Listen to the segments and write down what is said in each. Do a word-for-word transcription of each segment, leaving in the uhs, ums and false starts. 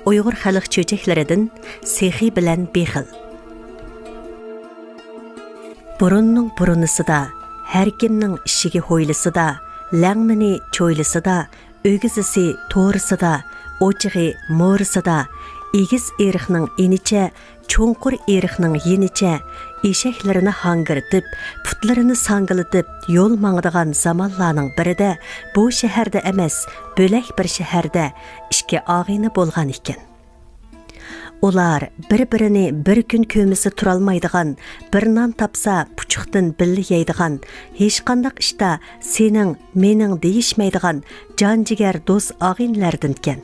ئۇيغۇر خەلق چۆچەكلىرىدىن سېخىي بىلەن بېخىل. بۇرۇننىڭ بۇرۇنىسىدا، ھەر كىمنىڭ ئىشىكى ھويلىسىدا، لەڭمىنى چويلىسىدا، ئۆگزىسى تورىسىدا، ئوچىقى مورىسىدا، ئېگىز ئېرىقنىڭ ئېنىچە، چوڭقۇر ئېرىقنىڭ يېنىچە، ئېشەكلىرىنى ھاڭگىرىتىپ، پۇتلىرىنى ساڭگىلىتىپ يول ماڭىدىغان زامانلارنىڭ بىرىدە بۇ شەھەردە ئەمەس، بۆلەك بىر شەھەردە ئىككى ئاغىنە بولغان ئىكەن. ئۇلار بىر-بىرىنى بىر كۈن كۆرمىسە تۇرالمايدىغان، بىر نان تاپسا پۇچۇقتىن بىللە يەيدىغان، ھېچقانداق ئىشتا سېنىڭ، مېنىڭ دېيىشمەيدىغان جان-جىگەر دوست ئاغىنىلەردىنكەن.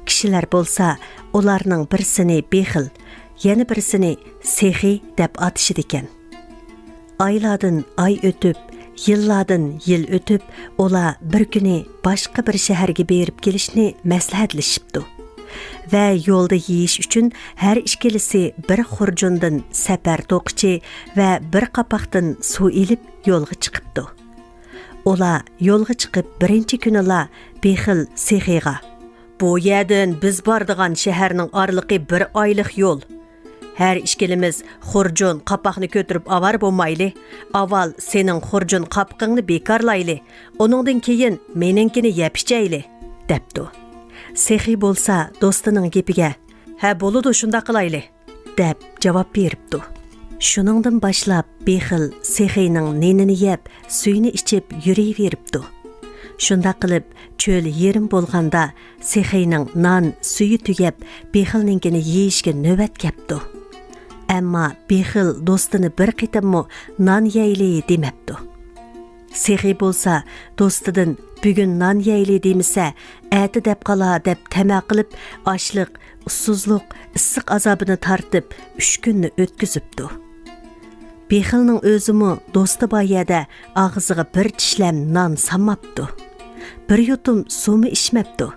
كىشىلەر بولسا ئۇلارنىڭ بىرسىنى بېخىل، يەنە بىرسىنى سېخىي دەپ ئاتىشىدىكەن. ئايلاردىن ئاي ئۆتۈپ، يىللاردىن يىل ئۆتۈپ، ئۇلار بىر كۈنى باشقا بىر شەھەرگە بېرىپ كېلىشنى مەسلىھەتلىشىپتۇ. ۋە يولدا يېيىش ئۈچۈن ھەر ئىككىلىسى بىر خۇرجۇندىن سەپەر توقىچى ۋە بىر قاپاقتىن سۇ ئېلىپ يولغا چىقىپتۇ. ئۇلار يولغا چىقىپ بىرىنچى كۈنىلا بېخىل سېخىيغا، «بۇ يەردىن بىز بارىدىغان شەھەرنىڭ ئارىلىقى بىر ئايلىق يول. ھەر ئىككىلىمىز خۇرجۇن قاپاقنى كۆتۈرۈپ ئاۋارە بولمايلى. ئاۋۋال سېنىڭ خۇرجۇن قاپىقىڭنى بىكارلايلى، ئۇنىڭدىن كېيىن مېنىڭكىنى يەپ ئىچەيلى» دەپتۇ. سېخىي بولسا دوستىنىڭ گېپىگە، «ھە، بولىدۇ، شۇنداق قىلايلى» دەپ جاۋاب بېرىپتۇ. شۇنىڭدىن باشلاپ بېخىل سېخىينىڭ نېنىنى يەپ، سۈيىنى ئىچىپ يۈرۈۋېرىپتۇ. شۇنداق قىلىپ، چۆل يېرىم بولغاندا، سېخىينىڭ نان، سۈيى تۈگەپ، بېخىلنىڭكىنى يېيىشكە نۆۋەت كەپتۇ. ئەمما بېخىل دوستىنى بىر قېتىممۇ نان يەيلى دېمەپتۇ. سېخىي بولسا دوستىدىن بۈگۈن نان يەيلى دېمىسە، ئەتە دەپ قالا دەپ تەمە قىلىپ، ئاچلىق، ئۇسسۇزلۇق، ئىسسىق ئازابىنى تارتىپ، ئۈچ كۈننى ئۆتكۈزۈپتۇ. بېخىلنىڭ ئۆزىمۇ دوستى بار يەردە ئاغزىغا بىر چىشلەم نان سالماپتۇ. بىر يۇتۇم سۇمۇ ئىچمەپتۇ.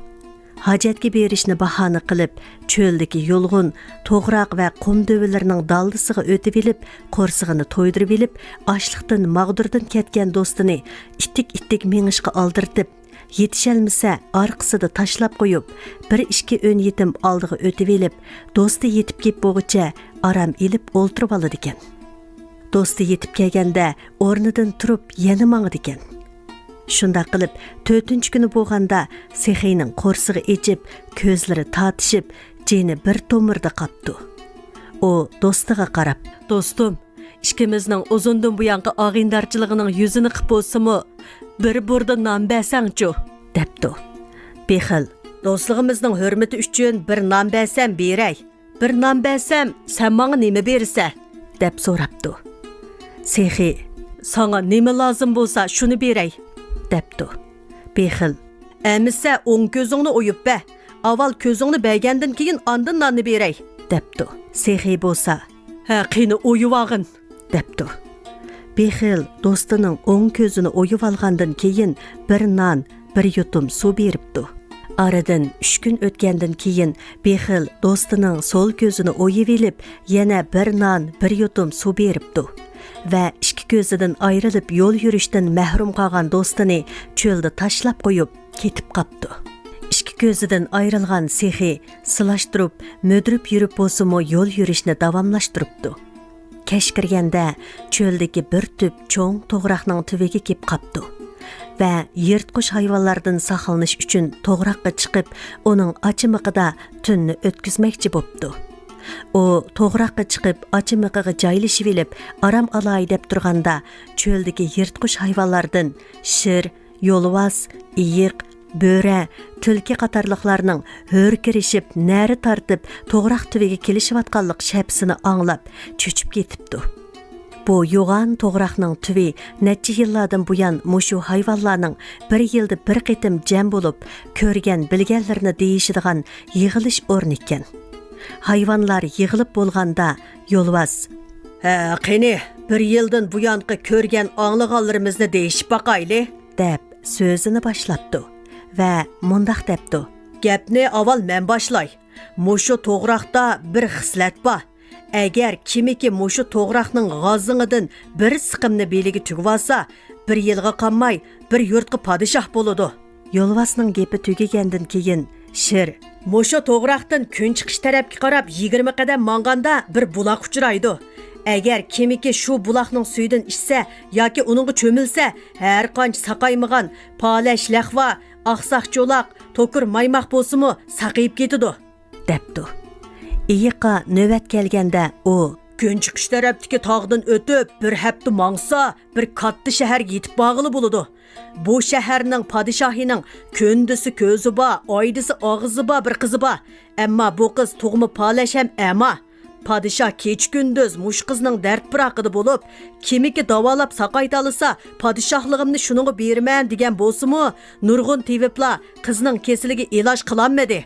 ھاجەتكە بېرىشنى باھانە قىلىپ، چۆلدىكى يۇلغۇن، توغراق ۋە قۇم دۆۋىلىرىنىڭ دالدىسىغا ئۆتۈۋېلىپ، قورسىقىنى تويدۇرۇۋېلىپ، ئاچلىقتىن ماغدۇردىن كەتكەن دوستىنى ئىتتىك-ئىتتىك مېڭىشقا ئالدىرىتىپ، يېتىشەلمىسە ئارقىسىدا تاشلاپ قويۇپ، بىر ئىككى ئۆن يېتىم ئالدىغا ئۆتۈۋېلىپ، دوستى يېتىپ كېلىپ بولغۇچە ئارام ئېلىپ ئولتۇرۇۋالىدىكەن. دوستى يېتىپ كەلگەندە ئورنىدىن تۇرۇپ يەنە ماڭىدىكەن. شۇنداق قىلىپ، تۆتىنچى كۈنى بولغاندا سېخىينىڭ قورسىقى ئېچىپ، كۆزلىرى تارتىشىپ، جېنى بىر تومۇردا قاپتۇ. ئۇ دوستىغا قاراپ، «دوستۇم، ئىككىمىزنىڭ ئۇزۇندىن بۇيانقى ئاغىنىدارچىلىقىنىڭ يۈزىنى قىپ بولسىمۇ، بىر بۇردا نان بەرسەڭچۇ؟» دەپتۇ. بېخىل، «دوستلۇقىمىزنىڭ ھۆرمىتى ئۈچۈن بىر نان بەرسەم بېرەي. بىر نان بەرسەم، سەن ماڭا نېمە بېرىسەن؟» دەپ سوراپتۇ. سېخىي، «ساڭا نېمە لازىم بولسا، شۇنى بېرەي» دەپتۇ. بېخىل، «ئەمىسە ئوڭ كۆزۈڭنى ئويۇپ بەر. ئاۋۋال كۆزۈڭنى بەرگەندىن كېيىن ئاندىن ناننى بېرەي» دەپتۇ. سېخىي بولسا، «ھە، قېنى ئويۇۋالغىن» دەپتۇ. بېخىل دوستىنىڭ ئوڭ كۆزىنى ئويۇۋالغاندىن كېيىن بىر نان، بىر يۇتۇم سۇ بېرىپتۇ. ئارىدىن ئۈچ كۈن ئۆتكەندىن كېيىن بېخىل دوستىنىڭ سول كۆزىنى ئويۇۋېلىپ، يەنە بىر نان، بىر يۇتۇم سۇ بېرىپتۇ. ۋە ئىككى كۆزىدىن ئايرىلىپ يول يۈرۈشتىن مەھرۇم قالغان دوستىنى چۆلدە تاشلاپ قويۇپ، كېتىپ قاپتۇ. ئىككى كۆزىدىن ئايرىلغان سېخىي سىلاشتۇرۇپ، مۈدۈرۈپ يۈرۈپ بولسىمۇ يول يۈرۈشنى داۋاملاشتۇرۇپتۇ. كەچ كىرگەندە چۆلدىكى بىر تۈپ چوڭ توغراقنىڭ تۈۋىگە كېلىپ قاپتۇ. ۋە يىرتقۇچ ھايۋانلاردىن ساقلىنىش ئۈچۈن توغراققا چىقىپ، ئۇنىڭ ئاچىمىقىدا تۈننى ئۆتكۈزمەكچى بوپتۇ. ئۇ توغراققا چىقىپ، ئاچىمىقىغا جايلىشىۋېلىپ، ئارام ئالاي دەپ تۇرغاندا، چۆلدىكى يىرتقۇچ ھايۋانلاردىن شىر، يولۋاس، ئېيىق، بۆرە، تۈلكە قاتارلىقلارنىڭ ھۆركىرىشىپ، نەرە تارتىپ، توغراق تۈۋىگە كېلىشىۋاتقانلىق شەپىسىنى ئاڭلاپ، چۆچۈپ كېتىپتۇ. بۇ يوغان توغراقنىڭ تۈۋى نەچچە يىللاردىن بۇيان مۇشۇ ھايۋانلارنىڭ بىر يىلدا بىر قېتىم جەم بولۇپ، كۆرگەن، بىلگەنلىرىنى دېيىشىدىغان يىغىلىش ئورنى ئىكەن. ھايۋانلار يىغىلىپ بولغاندا، يولۋاس، «ھە، قېنى، بىر يىلدىن بۇيانقى كۆرگەن، ئاڭلىغانلىرىمىزنى دېيىشىپ باقايلى» دەپ سۆزىنى باشلاپتۇ ۋە مۇنداق دەپتۇ: «گەپنى ئاۋۋال مەن باشلاي. مۇشۇ توغراقتا بىر خىسلەت بار. ئەگەر كىمكى مۇشۇ توغراقنىڭ غازىڭىدىن بىر سىقىمنى بېلىگە تۈگۈۋالسا، بىر يىلغا قالماي بىر يۇرتقا پادىشاھ بولىدۇ.» يولۋاسنىڭ گېپى تۈگىگەندىن كېيىن، شىر، مۇشۇ توغراقتىن كۈنچىقىش تەرەپكە قاراپ يىگىرمە قەدەم ماڭغاندا بىر بۇلاق ئۇچرايدۇ. ئەگەر كىمكى شۇ بۇلاقنىڭ سۈيىدىن ئىچسە ياكى ئۇنىڭغا چۆمۈلسە، ھەرقانچە ساقايمىغان پالەچ لەخۋا، ئاقساق چولاق، توكۇر مايماق بولسىمۇ ساقىيىپ كېتىدۇ، دەپتۇ. ئېيىققا نۆۋەت كەلگەندە ئۇ، كۈنچىقىش تەرەپتىكى تاغدىن ئۆتۈپ بىر ھەپتە ماڭسا، بىر كاتتا شەھەرگە يېتىپ بارغىلى بولىدۇ. بۇ شەھەرنىڭ پادىشاھىنىڭ كۈندۈزى كۆزى بار، ئايدىسى ئاغزى بار بىر قىزى بار. ئەمما بۇ قىز تۇغما پالەچ ھەم ئەما. پادىشاھ كېچە-كۈندۈز مۇشۇ قىزنىڭ دەرد-پىراقىدا بولۇپ، كىمكى داۋالاپ ساقايتالىسا، پادىشاھلىقىمنى شۇنىڭغا بېرىمەن، دېگەن بولسىمۇ، نۇرغۇن تېۋىپلار قىزنىڭ كېسىلىگە ئىلاج قىلالمىدى.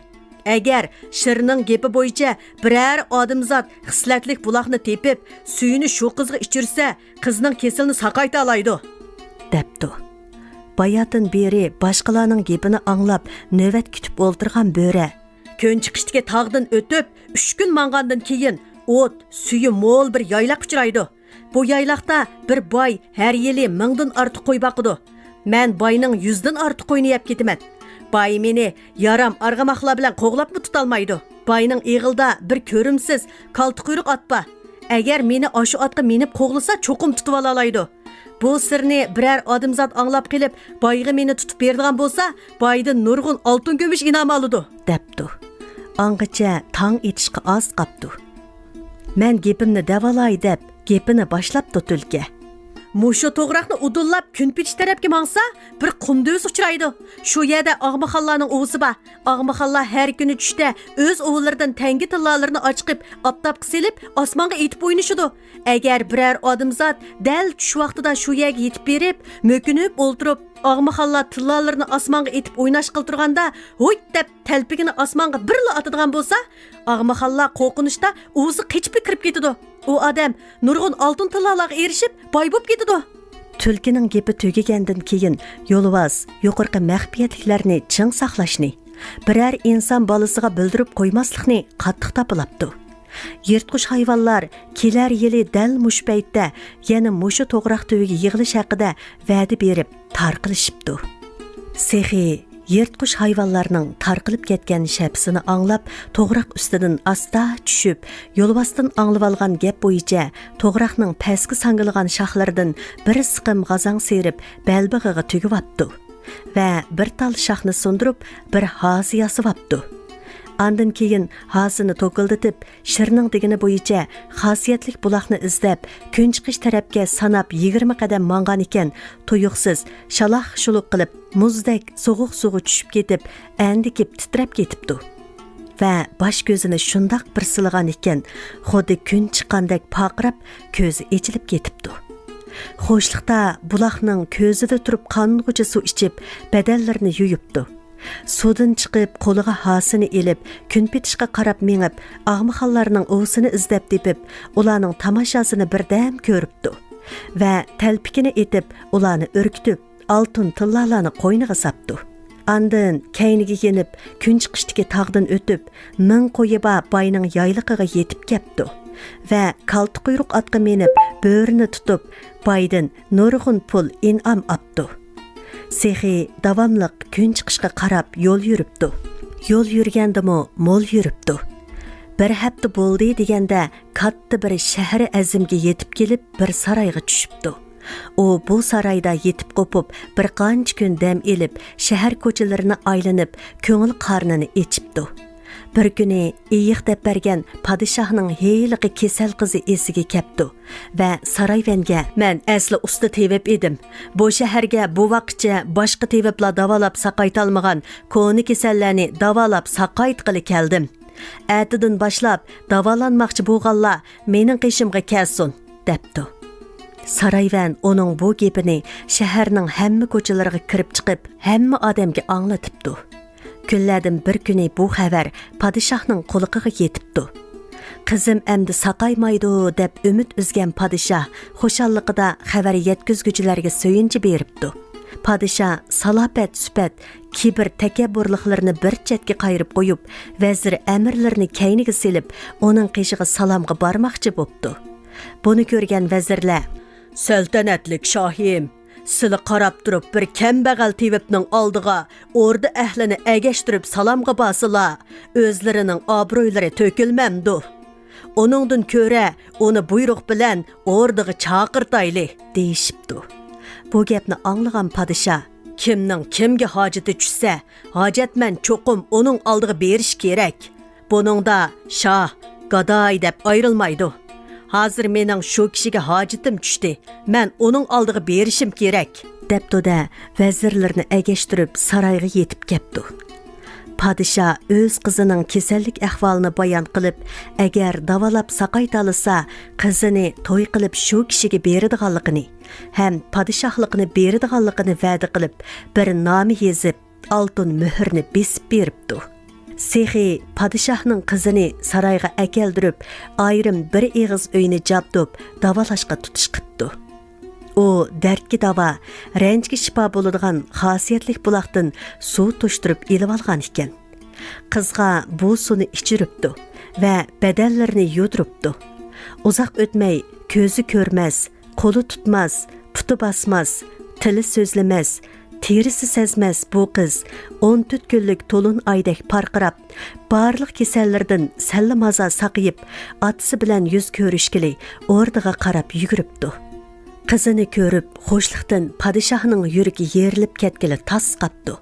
ئەگەر شىرنىڭ گېپى بويىچە بىرەر ئادەمزات خىسلەتلىك بۇلاقنى تېپىپ، سۈيىنى شۇ قىزغا ئىچۈرسە، قىزنىڭ كېسىلىنى ساقايتالايدۇ، دەپتۇ. باياتىن بېرى باشقىلارنىڭ گېپىنى ئاڭلاپ، نۆۋەت كۈتۈپ ئولتۇرغان بۆرە، كۈنچىقىشتىكى تاغدىن ئۆتۈپ، ئۈچ كۈن ماڭغاندىن كېيىن، ئوت، سۈيى مول بىر يايلاق ئۇچرايدۇ. بۇ يايلاقتا بىر باي ھەر يىلى مىڭدىن ئارتۇق قوي باقىدۇ. مەن باينىڭ يۈزدىن ئارتۇق قويىنى يەپ كېتىمەن. باي مېنى يارام ئارغىماقلار بىلەن قوغلاپمۇ تۇتالمايدۇ. باينىڭ ئېغىلىدا بىر كۆرۈمسىز كالتا قۇيرۇق ئات بار. ئەگەر مېنى ئاشۇ ئاتقا مىنىپ قوغلىسا، چوقۇم تۇتۇۋالالايدۇ. بۇ سىرنى بىرەر ئادەمزات ئاڭلاپ قېلىپ، بايغا مېنى تۇتۇپ بېرىدىغان بولسا، بايدىن نۇرغۇن ئالتۇن كۈمۈش ئىنئام ئالىدۇ، دەپتۇ. ئاڭغىچە تاڭ ئېتىشقا ئاز قاپتۇ. مەن گېپىمنى دەۋالاي دەپ، گېپىنى باشلاپتۇ تۈلكە. مۇشۇ توغراقنى ئۇدۇللاپ كۈن پېتىش تەرەپكە ماڭسا، بىر قۇم دۆۋىسى ئۇچرايدۇ. شۇ يەردە ئاغمىخانلارنىڭ ئۇۋىسى بار. ئاغمىخانلار ھەر كۈنى چۈشتە ئۆز ئۇۋىلىرىدىن تەڭگە تىللالىرىنى ئاچىقىپ، ئاپتاپقا سېلىپ، ئاسمانغا ئېتىپ ئوينىشىدۇ. ئەگەر بىرەر ئادەمزات دەل چۈش ۋاقتىدا شۇ يەرگە يېتىپ بېرىپ، مۆكۈنۈپ ئولتۇرۇپ، ئاغمىخانلار تىللالىرىنى ئاسمانغا ئېتىپ ئويناشقىلى تۇرغاندا، ھويت دەپ تەلپىكىنى ئاسمانغا بىرلا ئاتىدىغان بولسا، ئاغمىخانلار قورقۇنچتا ئۇۋىسىغا قېچىپلا كىرىپ كېتىدۇ. ئۇ ئادەم نۇرغۇن ئالتۇن تىللالارغا ئېرىشىپ، باي بوپ كېتىدۇ. تۈلكىنىڭ گېپى تۈگىگەندىن كېيىن، يولۋاس يۇقىرىقى مەخپىيەتلىكلەرنى چىڭ ساقلاشنى، بىرەر ئىنسان بالىسىغا بىلدۈرۈپ قويماسلىقنى قاتتىق تاپىلاپتۇ. يىرتقۇچ ھايۋانلار كېلەر يىلى دەل مۇشۇ پەيتتە يەنە مۇشۇ توغراق تۈۋىگە يىغىلىش ھەققىدە ۋەدە بېرىپ تارقىلىشىپتۇ. سېخىي يىرتقۇچ ھايۋانلارنىڭ تارقىلىپ كەتكەن شەپىسىنى ئاڭلاپ، توغراق ئۈستىدىن ئاستا چۈشۈپ، يولۋاستىن ئاڭلىۋالغان گەپ بويىچە توغراقنىڭ پەسكە ساڭگىلىغان شاخلىرىدىن بىر سىقىم غازاڭ سىيرىپ، بەلبېغىغا تۈگۈۋاپتۇ ۋە بىر تال شاخنى سۇندۇرۇپ، بىر ھاسا ياسىۋاپتۇ. ئاندىن كېيىن ھاسىنى توكۇلدىتىپ، شىرنىڭ دېگىنى بويىچە خاسىيەتلىك بۇلاقنى ئىزدەپ، كۈنچىقىش تەرەپكە ساناپ يىگىرمە قەدەم ماڭغانىكەن، تۇيۇقسىز شالاق-شۇلۇق قىلىپ، مۇزدەك سوغۇق سۇغا چۈشۈپ كېتىپ، ئەندىكىپ تىترەپ كېتىپتۇ. ۋە باش-كۆزىنى شۇنداق بىر سىلىغان ئىكەن، خۇددى كۈن چىققاندەك پارقىراپ، كۆزى ئېچىلىپ كېتىپتۇ. خوشلۇقتا بۇلاقنىڭ كۆزىدە تۇرۇپ قانغۇچە سۇ ئىچىپ، بەدەنلىرىنى يۇيۇپتۇ. سۇدىن چىقىپ، قولىغا ھاسىنى ئېلىپ، كۈن پېتىشقا قاراپ مېڭىپ، ئاغمىخانلارنىڭ ئۇۋىسىنى ئىزدەپ تېپىپ، ئۇلارنىڭ تاماشاسىنى بىردەم كۆرۈپتۇ ۋە تەلپىكىنى ئېتىپ، ئۇلارنى ئۈركۈتۈپ، ئالتۇن تىللالارنى قوينىغا ساپتۇ. ئاندىن كەينىگە يېنىپ، كۈنچىقىشتىكى تاغدىن ئۆتۈپ، مىڭ قويى بار باينىڭ يايلىقىغا يېتىپ كەپتۇ ۋە كالتا قۇيرۇق ئاتقا مىنىپ، بۆرىنى تۇتۇپ، بايدىن نۇرغۇن پۇل ئىنئام ئاپتۇ. سېخىي داۋاملىق كۈنچىقىشقا قاراپ يول يۈرۈپتۇ. يول يۈرگەندىمۇ مول يۈرۈپتۇ. بىر ھەپتە بولدى دېگەندە، كاتتا بىر شەھەر ئەزىمگە يېتىپ كېلىپ، بىر سارايغا چۈشۈپتۇ. ئۇ بۇ سارايدا يېتىپ قوپۇپ، بىر قانچە كۈن دەم ئېلىپ، شەھەر كوچىلىرىنى ئايلىنىپ، كۆڭۈل قارنىنى ئېچىپتۇ. بىر كۈنى ئېيىق دەپ بەرگەن پادىشاھنىڭ ھېلىقى كېسەل قىزى ئېسىگە كەپتۇ ۋە سارايۋەنگە، مەن ئەسلى ئۇستا تېۋىپ ئىدىم. بۇ شەھەرگە بۇ ۋاقىتچە باشقا تېۋىپلار داۋالاپ ساقايتالمىغان كونا كېسەللەرنى داۋالاپ ساقايتقىلى كەلدىم. ئەتىدىن باشلاپ داۋالانماقچى بولغانلار مېنىڭ قېشىمغا كەلسۇن، دەپتۇ. سارايۋەن ئۇنىڭ بۇ گېپىنى شەھەرنىڭ ھەممە كوچىلىرىغا كىرىپ چىقىپ، ھەممە ئادەمگە ئاڭلىتىپتۇ. كۈنلەردىن بىر كۈنى بۇ خەۋەر پادىشاھنىڭ قۇلىقىغا يېتىپتۇ. قىزىم ئەمدى ساقايمايدۇ، دەپ ئۈمىد ئۈزگەن پادىشاھ خۇشاللىقىدا خەۋەر يەتكۈزگۈچىلەرگە سۆيۈنچە بېرىپتۇ. پادىشاھ سالاپەت-سۈپەت، كىبىر-تەكەببۇرلۇقلىرىنى بىر چەتكە قايرىپ قويۇپ، ۋەزىر-ئەمىرلىرىنى كەينىگە سېلىپ، ئۇنىڭ قېشىغا سالامغا بارماقچى بوپتۇ. بۇنى كۆرگەن ۋەزىرلەر، سەلتەنەتلىك شاھىم، سىلى قاراپ تۇرۇپ بىر كەمبەغەل تېۋىپنىڭ ئالدىغا ئوردا ئەھلىنى ئەگەشتۈرۈپ سالامغا بارسىلا، ئۆزلىرىنىڭ ئابرۇيلىرى تۆكۈلمەمدۇ؟ ئۇنىڭدىن كۆرە ئۇنى بۇيرۇق بىلەن ئوردىغا چاقىرتايلى، دېيىشىپتۇ. بۇ گەپنى ئاڭلىغان پادىشاھ، كىمنىڭ كىمگە ھاجىتى چۈشسە، ھاجەتمەن چوقۇم ئۇنىڭ ئالدىغا بېرىشى كېرەك. بۇنىڭدا شاھ، گاداي دەپ ئايرىلمايدۇ. ھازىر مېنىڭ شۇ كىشىگە ھاجىتىم چۈشتى، مەن ئۇنىڭ ئالدىغا بېرىشىم كېرەك، دەپتۇ-دە، ۋەزىرلىرىنى ئەگەشتۈرۈپ سارايغا يېتىپ كەپتۇ. پادىشاھ ئۆز قىزىنىڭ كېسەللىك ئەھۋالىنى بايان قىلىپ، ئەگەر داۋالاپ ساقايتالىسا، قىزىنى توي قىلىپ شۇ كىشىگە بېرىدىغانلىقىنى ھەم پادىشاھلىقنى بېرىدىغانلىقىنى ۋەدە قىلىپ، بىر نامە يېزىپ، ئالتۇن مۆھۈرنى بېسىپ بېرىپتۇ. سېخىي پادىشاھنىڭ قىزىنى سارايغا ئەكەلدۈرۈپ، ئايرىم بىر ئېغىز ئۆينى جابدۇپ، داۋالاشقا تۇتۇش قىپتۇ. ئۇ دەردكە داۋا، رەنجگە شىپا بولىدىغان خاسىيەتلىك بۇلاقتىن سۇ توشتۇرۇپ ئېلىۋالغان ئىكەن. قىزغا بۇ سۇنى ئىچۈرۈپتۇ ۋە بەدەنلىرىنى يۇدۇرۇپتۇ. ئۇزاق ئۆتمەي كۆزى كۆرمەس، قولى تۇتماس، پۇتى باسماس، تىلى سۆزلىمەس، تېرىسى سەزمەس بۇ قىز ئون تۆت كۈنلۈك تولۇن ئايدەك پارقىراپ، بارلىق كېسەللىرىدىن سەللىمازا ساقىيىپ، ئاتىسى بىلەن يۈز كۆرۈشكىلى ئوردىغا قاراپ يۈگۈرۈپتۇ. قىزىنى كۆرۈپ، خۇشلۇقتىن پادىشاھنىڭ يۈرىكى يېرىلىپ كەتكىلى تاس قاپتۇ.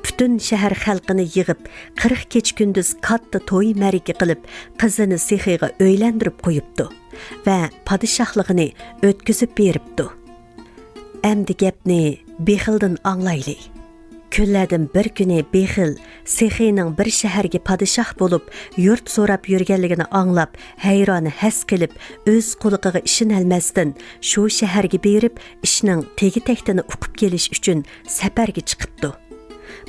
پۈتۈن شەھەر خەلقىنى يىغىپ، قىرىق كېچە-كۈندۈز كاتتا توي-مەرىكە قىلىپ، قىزىنى سېخىيغا ئۆيلەندۈرۈپ قويۇپتۇ ۋە پادىشاھلىقىنى ئۆتكۈزۈپ بېرىپتۇ. ئەمدى گەپنى بېخىلدىن ئاڭلايلى. كۈنلەردىن بىر كۈنى بېخىل سېخىينىڭ بىر شەھەرگە پادىشاھ بولۇپ، يۇرت سوراپ يۈرگەنلىكىنى ئاڭلاپ، ھەيران-ھەس قېلىپ، ئۆز قۇلىقىغا ئىشىنەلمەستىن، شۇ شەھەرگە بېرىپ، ئىشنىڭ تېگى-تەكتىنى ئۇقۇپ كېلىش ئۈچۈن سەپەرگە چىقىپتۇ.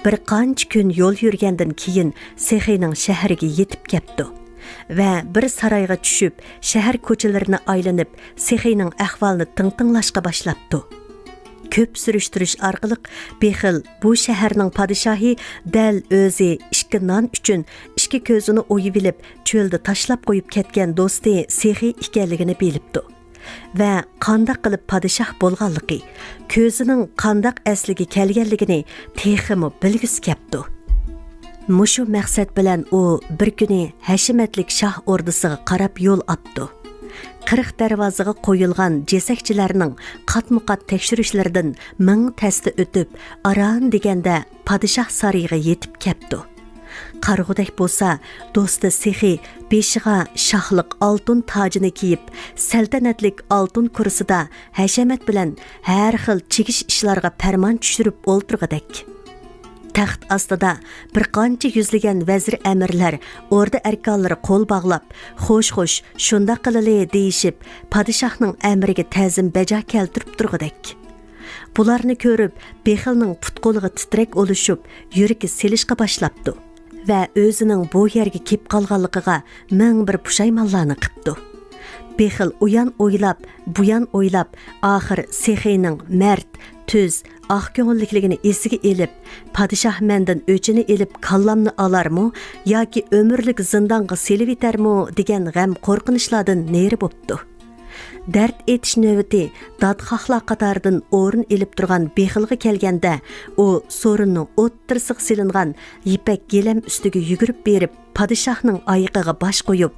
بىر قانچە كۈن يول يۈرگەندىن كېيىن، سېخىينىڭ شەھىرىگە يېتىپ كەپتۇ ۋە بىر سارايغا چۈشۈپ، شەھەر كوچىلىرىنى ئايلىنىپ، سېخىينىڭ ئەھۋالىنى تىڭتىڭلاشقا باشلاپتۇ. كۆپ سۈرۈشتۈرۈش ئارقىلىق بېخىل بۇ شەھەرنىڭ پادىشاھى دەل ئۆزى ئىككى نان ئۈچۈن ئىككى كۆزىنى ئويۇۋېلىپ، چۆلدە تاشلاپ قويۇپ كەتكەن دوستى سېخىي ئىكەنلىكىنى بىلىپتۇ ۋە قانداق قىلىپ پادىشاھ بولغانلىقى، كۆزىنىڭ قانداق ئەسلىگە كەلگەنلىكىنى تېخىمۇ بىلگۈسى كەپتۇ. مۇشۇ مەقسەت بىلەن ئۇ بىر كۈنى ھەشىمەتلىك شاھ ئوردىسىغا قاراپ يول ئاپتۇ. قىرىق دەرۋازىغا قويۇلغان جېسەكچىلەرنىڭ قاتمۇقات تەكشۈرۈشلىرىدىن مىڭ تەستە ئۆتۈپ، ئاران دېگەندە پادىشاھ سارىيىغا يېتىپ كەپتۇ. قارىغۇدەك بولسا، دوستى سېخىي بېشىغا شاھلىق ئالتۇن تاجىنى كىيىپ، سەلتەنەتلىك ئالتۇن كۇرسىدا ھەشەمەت بىلەن ھەر خىل چىگىش ئىشلارغا پەرمان چۈشۈرۈپ ئولتۇرغۇدەك. تەخت ئاستىدا بىر قانچە يۈزلىگەن ۋەزىر-ئەمىرلەر، ئوردا ئەركانلىرى قول باغلاپ، «خوش، خوش، شۇنداق قىلىلى» دېيىشىپ، پادىشاھنىڭ ئەمرىگە تەزىم بەجا كەلتۈرۈپ تۇرغۇدەك. بۇلارنى كۆرۈپ، بېخىلنىڭ پۇت-قولىغا تىترەك ئولىشىپ، يۈرىكى سېلىشقا باشلاپتۇ ۋە ئۆزىنىڭ بۇ يەرگە كېلىپ قالغانلىقىغا مىڭ بىر پۇشايمانلارنى قىپتۇ. بېخىل ئۇيان ئويلاپ، بۇيان ئويلاپ، ئاخىر سېخىينىڭ مەرد، تۈز، ئاق كۆڭۈللۈكلۈكىنى ئېسىگە ئېلىپ، «پادىشاھ مەندىن ئۆچىنى ئېلىپ، كاللامنى ئالارمۇ ياكى ئۆمۈرلۈك زىندانغا سېلىۋېتەرمۇ؟» دېگەن غەم-قورقۇنچلاردىن نېرى بوپتۇ. دەرد ئېيتىش نۆۋىتى دادخاھلار قاتارىدىن ئورۇن ئېلىپ تۇرغان بېخىلغا كەلگەندە، ئۇ سورۇننىڭ ئوتتۇرىسىغا سېلىنغان يىپەك گىلەم ئۈستىگە يۈگۈرۈپ بېرىپ، پادىشاھنىڭ ئايىقىغا باش قويۇپ،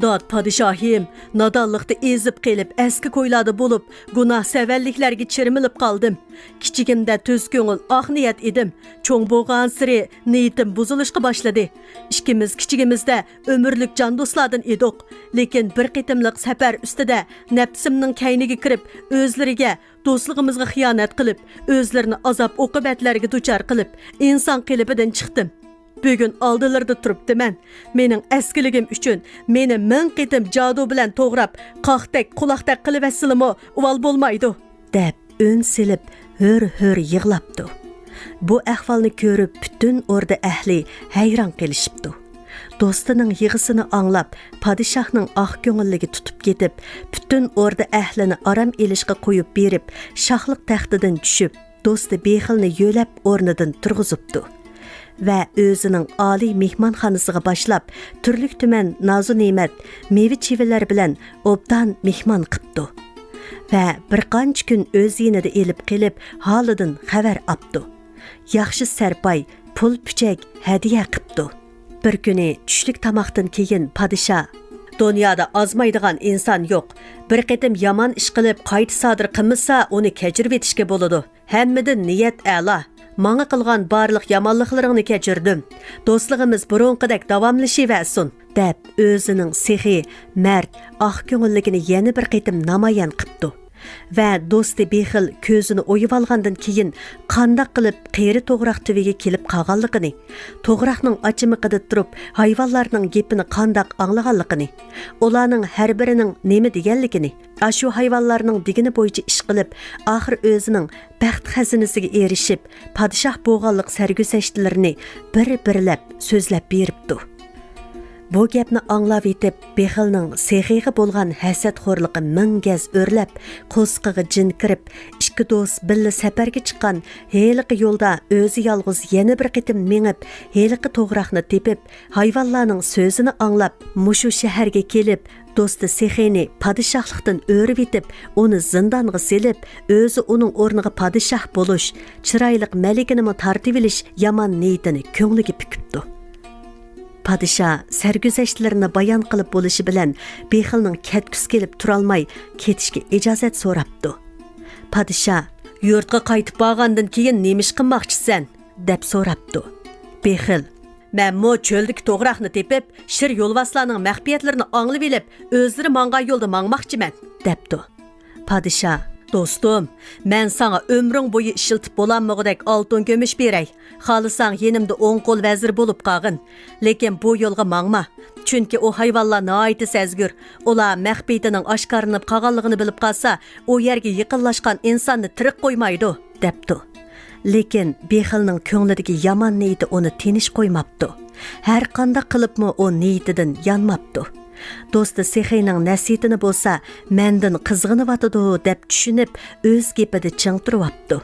«داد پادىشاھىم، نادانلىقتا ئېزىپ قېلىپ، ئەسكى كويلاردا بولۇپ، گۇناھ سەۋەنلىكلەرگە چىرمىلىپ قالدىم. كىچىكىمدە تۈز كۆڭۈل، ئاق نىيەت ئىدىم. چوڭ بولغانسېرى نىيىتىم بۇزۇلۇشقا باشلىدى. ئىككىمىز كىچىكىمىزدە ئۆمۈرلۈك جان دوستلاردىن ئىدۇق. لېكىن بىر قېتىملىق سەپەر ئۈستىدە نەپسىمنىڭ كەينىگە كىرىپ، ئۆزلىرىگە، دوستلۇقىمىزغا خىيانەت قىلىپ، ئۆزلىرىنى ئازاب-ئوقۇبەتلەرگە دۇچار قىلىپ، ئىنسان قېلىپىدىن چىقتىم. بۈگۈن ئالدىلىرىدا تۇرۇپتىمەن. مېنىڭ ئەسكىلىكىم ئۈچۈن مېنى مىڭ قېتىم جادۇ بىلەن توغراپ، قاقتەك، قۇلاقتەك قىلىۋەتسىلىمۇ ئۇۋال بولمايدۇ.» دەپ ئۈن سېلىپ، ھۆر-ھۆر يىغلاپتۇ. بۇ ئەھۋالنى كۆرۈپ، پۈتۈن ئوردا ئەھلى ھەيران قېلىشىپتۇ. دوستىنىڭ يىغىسىنى ئاڭلاپ، پادىشاھنىڭ ئاق كۆڭۈللۈكى تۇتۇپ كېتىپ، پۈتۈن ئوردا ئەھلىنى ئارام ئېلىشقا قويۇپ بېرىپ، شاھلىق تەختىدىن چۈشۈپ، دوستى بېخىلنى يۆلەپ ئورنىدىن تۇرغۇزۇپتۇ ۋە ئۆزىنىڭ ئالىي مېھمانخانىسىغا باشلاپ، تۈرلۈك-تۈمەن نازۇ-نېمەت، مېۋە-چېۋىلەر بىلەن ئوبدان مېھمان قىپتۇ. ۋە بىر قانچە كۈن ئۆز يېنىدا ئېلىپ قېلىپ، ھالىدىن خەۋەر ئاپتۇ. ياخشى سەرپاي، پۇل پۈچەك ھەدىيە قىپتۇ. بىر كۈنى چۈشلۈك تاماقتىن كېيىن پادىشاھ: «دۇنيادا ئازمايدىغان ئىنسان يوق. بىر قېتىم يامان ئىش قىلىپ، قايتا سادىر قىلمىسا، ئۇنى كەچۈرۈۋېتىشكە بولىدۇ. ھەممىدىن نىيەت ئەلا. ماڭا قىلغان بارلىق يامانلىقلىرىڭنى كەچۈردۈم. دوستلۇقىمىز بۇرۇنقىدەك داۋاملىشىۋەرسۇن» دەپ، ئۆزىنىڭ سېخىي، مەرد، ئاق كۆڭۈللۈكىنى يەنە بىر قېتىم نامايان قىپتۇ. ۋە دوستى بېخىل كۆزىنى ئويۇۋالغاندىن كېيىن، قانداق قىلىپ قېرى توغراق تۈۋىگە كېلىپ قالغانلىقىنى، توغراقنىڭ ئاچىمىقىدا تۇرۇپ، ھايۋانلارنىڭ گېپىنى قانداق ئاڭلىغانلىقىنى، ئۇلارنىڭ ھەر بىرىنىڭ نېمە دېگەنلىكىنى، ئاشۇ ھايۋانلارنىڭ دېگىنى بويىچە ئىش قىلىپ، ئاخىر ئۆزىنىڭ بەخت خەزىنىسىگە ئېرىشىپ، پادىشاھ بولغانلىق سەرگۈزەشتلىرىنى بىر-بىرلەپ سۆزلەپ بېرىپتۇ. بۇ گەپنى ئاڭلاۋېتىپ، بېخىلنىڭ سېخىيغا بولغان ھەسەتخورلۇقى مىڭ گەز ئۆرلەپ، قورسىقىغا جىن كىرىپ، ئىككى دوست بىللە سەپەرگە چىققان ھېلىقى يولدا ئۆزى يالغۇز يەنە بىر قېتىم مېڭىپ، ھېلىقى توغراقنى تېپىپ، ھايۋانلارنىڭ سۆزىنى ئاڭلاپ، مۇشۇ شەھەرگە كېلىپ، دوستى سېخىينى پادىشاھلىقتىن ئۆرۈۋېتىپ، ئۇنى زىندانغا سېلىپ، ئۆزى ئۇنىڭ ئورنىغا پادىشاھ بولۇش، چىرايلىق مەلىكىنىمۇ تارتىۋېلىش يامان نىيىتىنى كۆڭلىگە پۈكۈپتۇ. پادىشاھ سەرگۈزەشتلىرىنى بايان قىلىپ بولۇشى بىلەن، بېخىلنىڭ كەتكۈسى كېلىپ تۇرالماي، كېتىشكە ئىجازەت سوراپتۇ. پادىشاھ: «يۇرتقا قايتىپ بارغاندىن كېيىن نېمە ئىش قىلماقچىسەن؟» دەپ سوراپتۇ. بېخىل: «مەنمۇ چۆلدىكى توغراقنى تېپىپ، شىر يولۋاسلارنىڭ مەخپىيەتلىرىنى ئاڭلىۋېلىپ، ئۆزلىرى ماڭغان يولدا ماڭماقچىمەن» دەپتۇ. پادىشاھ: «دوستۇم، مەن ساڭا ئۆمرۈڭ بويى ئىشلىتىپ بولالمىغۇدەك ئالتۇن كۈمۈش بېرەي. خالىساڭ يېنىمدا ئوڭ قول ۋەزىر بولۇپ قالغىن. لېكىن بۇ يولغا ماڭما. چۈنكى ئۇ ھايۋانلار ناھايىتى سەزگۈر. ئۇلار مەخپىيىتىنىڭ ئاشكارىلىنىپ قالغانلىقىنى بىلىپ قالسا، ئۇ يەرگە يېقىنلاشقان ئىنساننى تىرىك قويمايدۇ» دەپتۇ. لېكىن بېخىلنىڭ كۆڭلىدىكى يامان نىيىتى ئۇنى تىنچ قويماپتۇ. ھەر قانداق قىلىپمۇ ئۇ نىيىتىدىن يانماپتۇ. دوستى سېخىينىڭ نەسىھىتىنى بولسا مەندىن قىزغىنىۋاتىدۇ دەپ چۈشىنىپ، ئۆز گېپىدە چىڭ تۇرۇۋاپتۇ.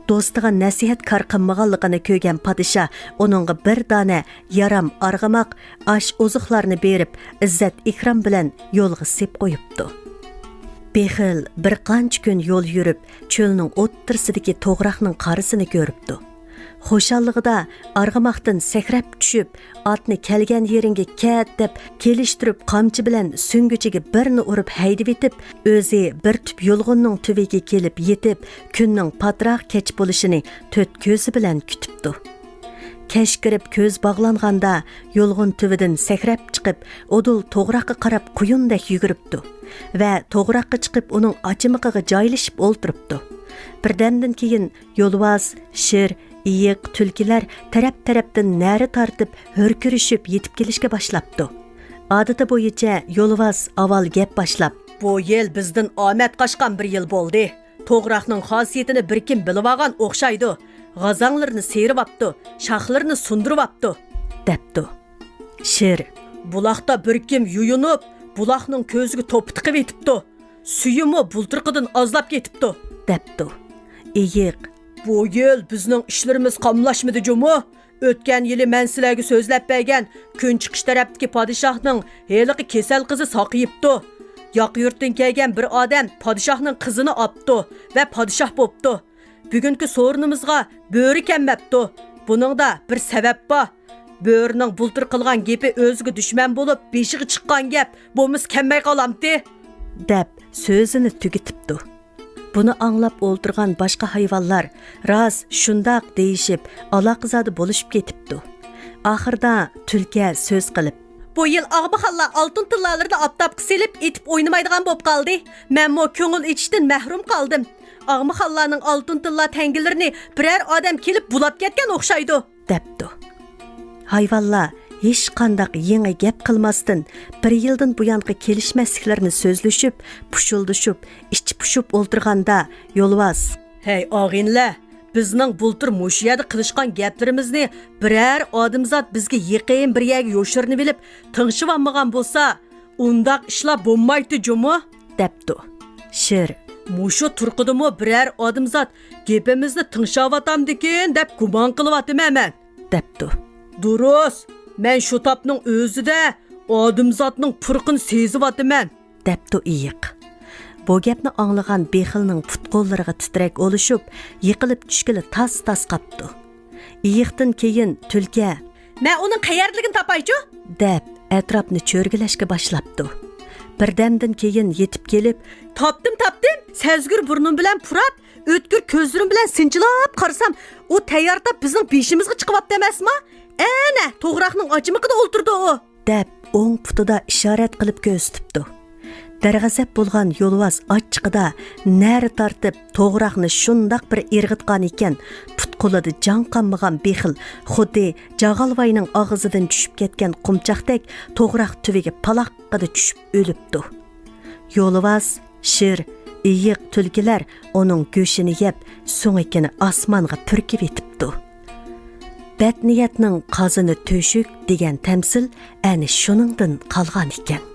دوستىغا نەسىھەت كار قىلمىغانلىقىنى كۆرگەن پادىشاھ ئۇنىڭغا بىر دانە يارام ئارغىماق، ئاش-ئوزۇقلارنى بېرىپ، ئىززەت-ئىكرام بىلەن يولغا سېپ قويۇپتۇ. بېخىل بىر قانچە كۈن يول يۈرۈپ، چۆلنىڭ ئوتتۇرىسىدىكى توغراقنىڭ قارىسىنى كۆرۈپتۇ. خۇشاللىقىدا ئارغىماقتىن سەكرەپ چۈشۈپ، ئاتنى «كەلگەن يېرىڭگە كەت» دەپ، كېلىشتۈرۈپ قامچا بىلەن سۈڭگۈچىگە بىرنى ئۇرۇپ ھەيدىۋېتىپ، ئۆزى بىر تۈپ يۇلغۇننىڭ تۈۋىگە كېلىپ يېتىپ، كۈننىڭ پاتراق كەچ بولۇشىنى تۆت كۆزى بىلەن كۈتۈپتۇ. كەچ كىرىپ كۆز باغلانغاندا، يۇلغۇن تۈۋىدىن سەكرەپ چىقىپ، ئۇدۇل توغراققا قاراپ قۇيۇندەك يۈگۈرۈپتۇ ۋە توغراققا چىقىپ ئۇنىڭ ئاچىمىقىغا جايلىشىپ ئولتۇرۇپتۇ. بىردەمدىن كېيىن يولۋاس، شىر، ئېيىق، تۈلكىلەر تەرەپ-تەرەپتىن نەرە تارتىپ، ھۆركىرىشىپ يېتىپ كېلىشكە باشلاپتۇ. ئادىتى بويىچە يولۋاس ئاۋۋال گەپ باشلاپ: «بۇ يىل بىزدىن ئامەت قاچقان بىر يىل بولدى. توغراقنىڭ خاسىيىتىنى بىر كىم بىلىۋالغان ئوخشايدۇ. غازاڭلىرىنى سىيرىۋاپتۇ، شاخلىرىنى سۇندۇرۇۋاپتۇ» دەپتۇ. شىر: «بۇلاقتا بىر كىم يۇيۇنۇپ، بۇلاقنىڭ كۆزىگە توپا تىقىۋېتىپتۇ. سۈيىمۇ بۇلتۇرقىدىن ئازلاپ كېتىپتۇ» دەپتۇ. ئېيىق: «بۇ يىل بىزنىڭ ئىشلىرىمىز قاملاشمىدى جۇمۇ. ئۆتكەن يىلى مەن سىلەرگە سۆزلەپ بەرگەن كۈنچىقىش تەرەپتىكى پادىشاھنىڭ ھېلىقى كېسەل قىزى ساقىيىپتۇ. ياقا يۇرتتىن كەلگەن بىر ئادەم پادىشاھنىڭ قىزىنى ئاپتۇ ۋە پادىشاھ بوپتۇ. بۈگۈنكى سورۇنىمىزغا بۆرە كەلمەپتۇ. بۇنىڭدا بىر سەۋەب بار. بۆرىنىڭ بۇلتۇر قىلغان گېپى ئۆزىگە دۈشمەن بولۇپ، بېشىغا چىققان گەپ بولمىسا كەلمەي قالامتى» دەپ سۆزىنى تۈگىتىپتۇ. بۇنى ئاڭلاپ ئولتۇرغان باشقا ھايۋانلار راست شۇنداق دېيىشىپ، ئالاقىزادە بولۇشۇپ كېتىپتۇ. ئاخىردا تۈلكە سۆز قىلىپ: «بۇ يىل ئاغمىخانلار ئالتۇن تىللالىرىنى ئاپتاپقا سېلىپ، ئېتىپ ئوينىمايدىغان بولۇپ قالدى. مەنمۇ كۆڭۈل ئېچىشتىن مەھرۇم قالدىم. ئاغمىخانلارنىڭ ئالتۇن تىللا تەڭگىلىرىنى بىرەر ئادەم كېلىپ بۇلاپ كەتكەن ئوخشايدۇ» دەپتۇ. ھايۋانلار ھېچقانداق يېڭى گەپ قىلماستىن، بىر يىلدىن بۇيانقى كېلىشمەسلىكلىرىنى سۆزلىشىپ، پۇشۇلدىشىپ، ئىچى پۇشۇپ ئولتۇرغاندا، يولۋاس: «ھەي، ئاغىنىلەر، بىزنىڭ بۇلتۇر مۇشۇ يەردە قىلىشقان گەپلىرىمىزنى بىرەر ئادەمزات بىزگە يېقىن بىر يەرگە يوشۇرۇنۇۋېلىپ، تىڭشىۋالمىغان بولسا، ئۇنداق ئىشلار بولمايتتى جۇمۇ» دەپتۇ. شىر: «مۇشۇ تۇرقىدىمۇ بىرەر ئادەمزات گېپىمىزنى تىڭشاۋاتامدىكىن دەپ گۇمان قىلىۋاتىمەن مەن» دەپتۇ. «دۇرۇس، مەن شۇ تاپنىڭ ئۆزىدە ئادەمزاتنىڭ پۇرىقىنى سېزىۋاتىمەن» دەپتۇ ئېيىق. بۇ گەپنى ئاڭلىغان بېخىلنىڭ پۇت-قوللىرىغا تىترەك ئولىشىپ، يىقىلىپ چۈشكىلى تاس-تاس قاپتۇ. ئېيىقتىن كېيىن تۈلكە، مەن ئۇنىڭ قەيەردىلىكىنى تاپايچۇ، دەپ، ئەتراپنى چۆرگىلەشكە باشلاپتۇ. بىردەمدىن كېيىن يېتىپ كېلىپ، تاپتىم، تاپتىم! سەزگۈر بۇرنۇم بىلەن پۇراپ، ئۆتكۈر كۆزلىرىم بىلەن سىنچىلاپ قارىسام، ئۇ تەييار تاپ بىزنىڭ بېشىمىزغا چىقىۋاپتۇ ئەمەسما؟ ئەنە، توغراقنىڭ ئاجىمىقىدا ئولتۇرىدۇ ئۇ! دەپ، ئوڭ پۇتىدا ئىشارەت قىلىپ كۆرسىتىپتۇ. دەرغەزەپ بولغان يولۋاس ئاچچىقىدا نەرە تارتىپ، توغراقنى شۇنداق بىر ئىرغىتقان ئىكەن، پۇت-قولىدا جان قالمىغان بېخىل خۇددى جاغالۋاينىڭ ئاغزىدىن چۈشۈپ كەتكەن قۇمچاقتەك توغراق تۈۋىگە پالاققىدە چۈشۈپ ئۆلۈپتۇ. يولۋاس، شىر، ئېيىق، تۈلكىلەر ئۇنىڭ گۆشىنى يەپ، سۆڭىكىنى ئاسمانغا پۈركىۋېتىپتۇ. بەتنىيەتنىڭ قازىنى تۆشۈك دېگەن تەمسىل ئەنە شۇنىڭدىن قالغان ئىكەن.